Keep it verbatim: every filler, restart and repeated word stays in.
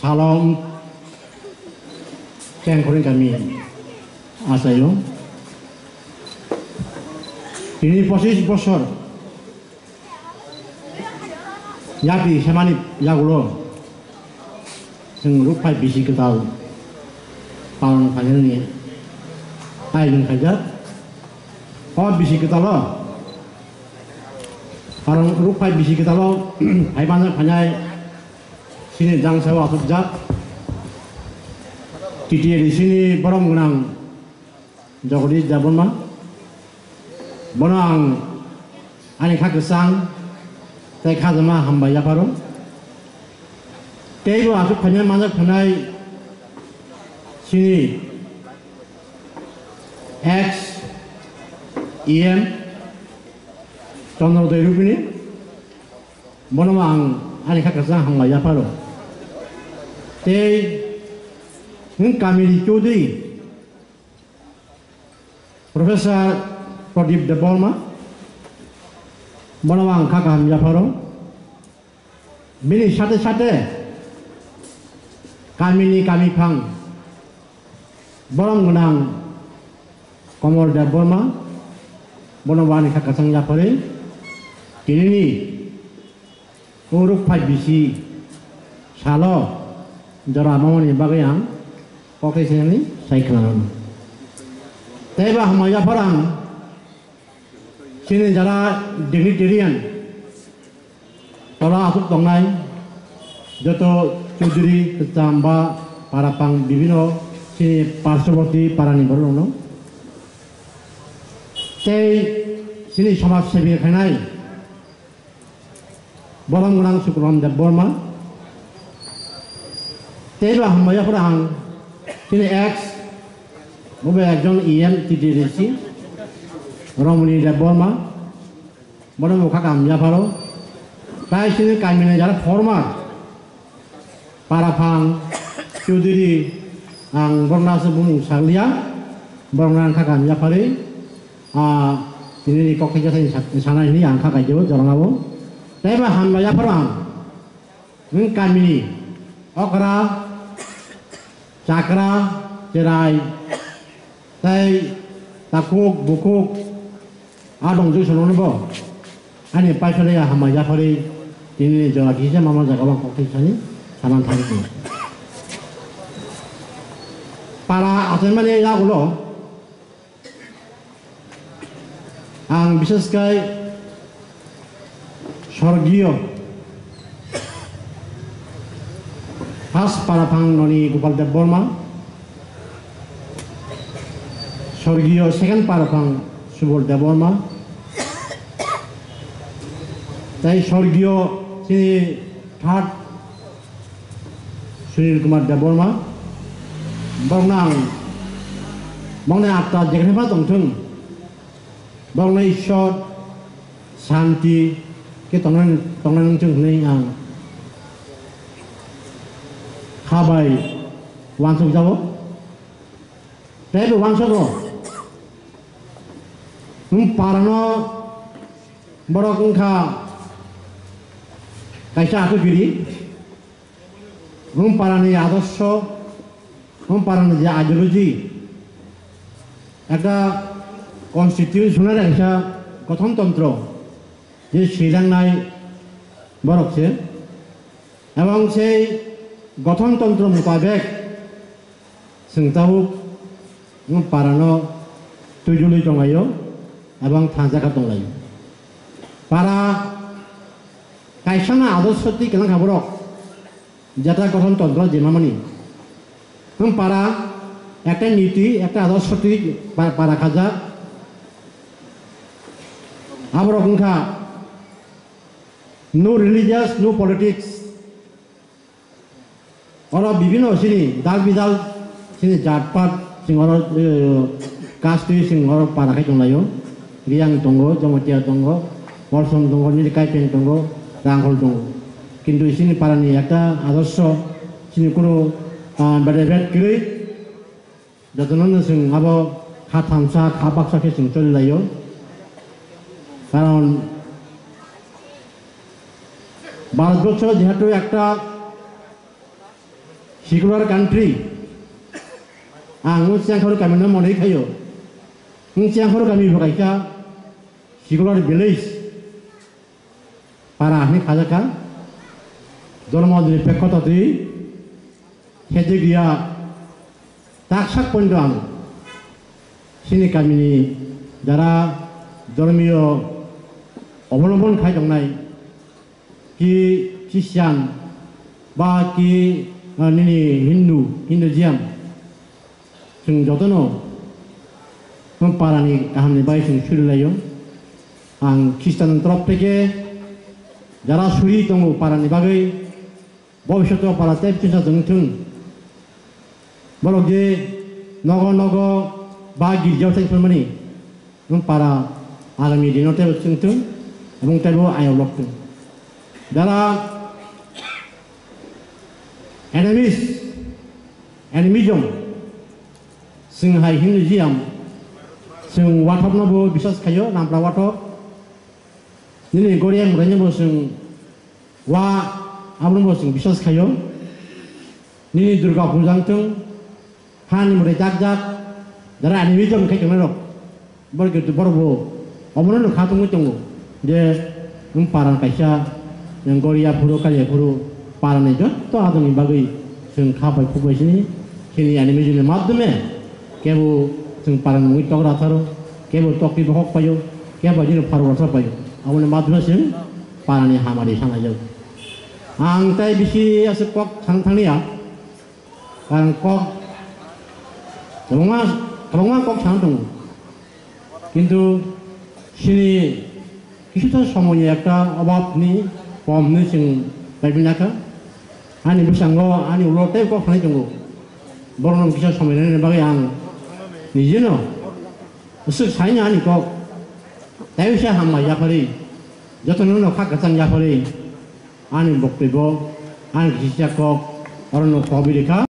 Salom Chengkhorni kami achaio. Tini pochis bosor yati semani yagulo chwng rukphai bisi kwtal palon khainani ailung khaijak. O bisi kwtalo palon rukphai bisi kwtalo hai manjak phainai. Chini jangsao asukjak T T A D C ni borom gwnang Jagadish Debbarma. Bono ang ani kha kwchang tei khajama hambai yapharo. Teibo asuk phainai manjak phainai chini ex E M Chandra Dai Rupini. Bono ang ani kha kwchang hambai yapharo. Tei nwng kamini Chaudhary Professor Pradip Debbarma, bono ang kha kaham yapharo. Bini sate sate kamini kami phang borom gwnang Komol Debbarma, bono bo ani kha kwchang yapharwi tinini o rukphai bisi salo jora mamani bagwi ang koktwi sani sai khwnanw. Tei ba hamya phar ang chini jara dignitarian tola asuk tongnai joto chudri kwcham ba para pang bibino chini parshoboti parani borokno tei chini somaj sebi khainai Borom gwnang Sukuram Debbarma. Tei ba hambai yaphar ang chini ex, bo bai ekjon E M T T D C, Romoni Debbarma. Bono mokha kam yapharo. Tai chini kamini jara former Paraphang Chudiri, ang borokno aswk bumung sakliya, borokno ang kha kam yapharwi, ah, tinini kok khaija thani sa-, sanai hwnwi ang kha kaijao jorano bo. Tei ba hambai yaphar ang, nwng kamini okra, chakra, cherai, tei takhuk, bukhuk, a dong jwi sono bo. Ani paisale ya hambai yaphari tini jora kisa mama jaga bang kok sani saman thani ko. Para asen mani ya ulo. Ang bises kai sorgiyo First Paraphang noni Gopal Debbarma, Sorgiyo second Paraphang Subol Debbarma, tei Sorgiyo chini third Sunil Kumar Debbarma, borokno ang moknai atta jekhne pha tongthung, borokno Ishwar santi khe tongnai, tongnai nung chwng hwnwi ang kha bai uansuk jago. Tei bo uansukgo. Nwng parano borok wngkha kaisa akhubiri. Nwng parani adorsho, nwng parani je ideology, ekta constitutional kaisa gothon tontro je swijaknai borok se. Ebong sei gothon tontro mutabek chwng tabuk parano twijlwi tonglaio ebong thansa kha tonglaio. Para kaisano adorsho twi kwlangkha borok, jeta gothon tontro jemamani. Nwng para ekta niti, ekta adorsho twi pa-, para khajak. Aborok wngkha no religious, no politics. Oro bibino sini dal bidal sini jat pat sing oro, eh, caste sing oro para khai tonglaio. Riyang tongo, Jamatia tongo, Molsom tongo, Nilikaipeng tongo, Rangkhol tongo. Kintu sini parani ekta adorsho sini kunu, ah, bede bed kwrwi. Jotono no chwng abo kha thansa, kha baksa khe chwng choli laio. Karon Bharatborsho jehetu ekta Secular country, ang Chengkhor kami no monwi khayo. Chengkhor kami bo kaisa secular village, para hwnwi khajakha. Dhormo niripekkhota twi khejigya taksak pondo ang chini kamini jara dhormiyo obolombon khai tongnai, ki Christian ba ki, ah, nini Hindu, Hinduism, chwng jotono parani kahamni bai chwng surilaio. Ang Khristanni torof theke jara suri tongo parani bagwi, bobishoto para tei bwsa chwng thung. Borok je nogo nogo ba girjao thai phunmani, nwng para agami dino teibo chwng thung, ebong teibo ayok lok thung. Jara enemies, animism, chwng hai Hinduism, chwng wathokno bo biswas khaio, nampra wathok. Nini Goriya mwtaino bo chwng wa, abono bo chwng biswas khaio. Nini Durga puja wng thung, hani mwtai jak jak, jara animism khai tongnai rok. Borok khe borok bo obono no kha tongwi tongo je, nwng para kaisa, nwng Goriya phuru, Kaliya phuru, parani jotto adoni bagwi chwng kha bai khuk bai sini, chini animism ni madhyome kebo chwng parani mungwi tok ratharo, kebo tokni bokhok paio, kebo jini pharu rasa paio. Aboni madhyome chwng parani hamari sanajak. Ang tai bisi aswk kok sana thangya. Ang kok kwbangma, kwbangma kok sana tongo. Kintu chini kisuta somoyni ekta obabni pomni chwng paibinakha. Ani bwskango ani ulo tei kok sanai tongo. Borokno kisa somoi rwnani bagwi ang nijeno bwswk saino ani kok. Tei wngsa hambai yapharwi, jotono no kha kwchang yapharwi, ani boktoibo, ani kisa kok, orono kok birikha.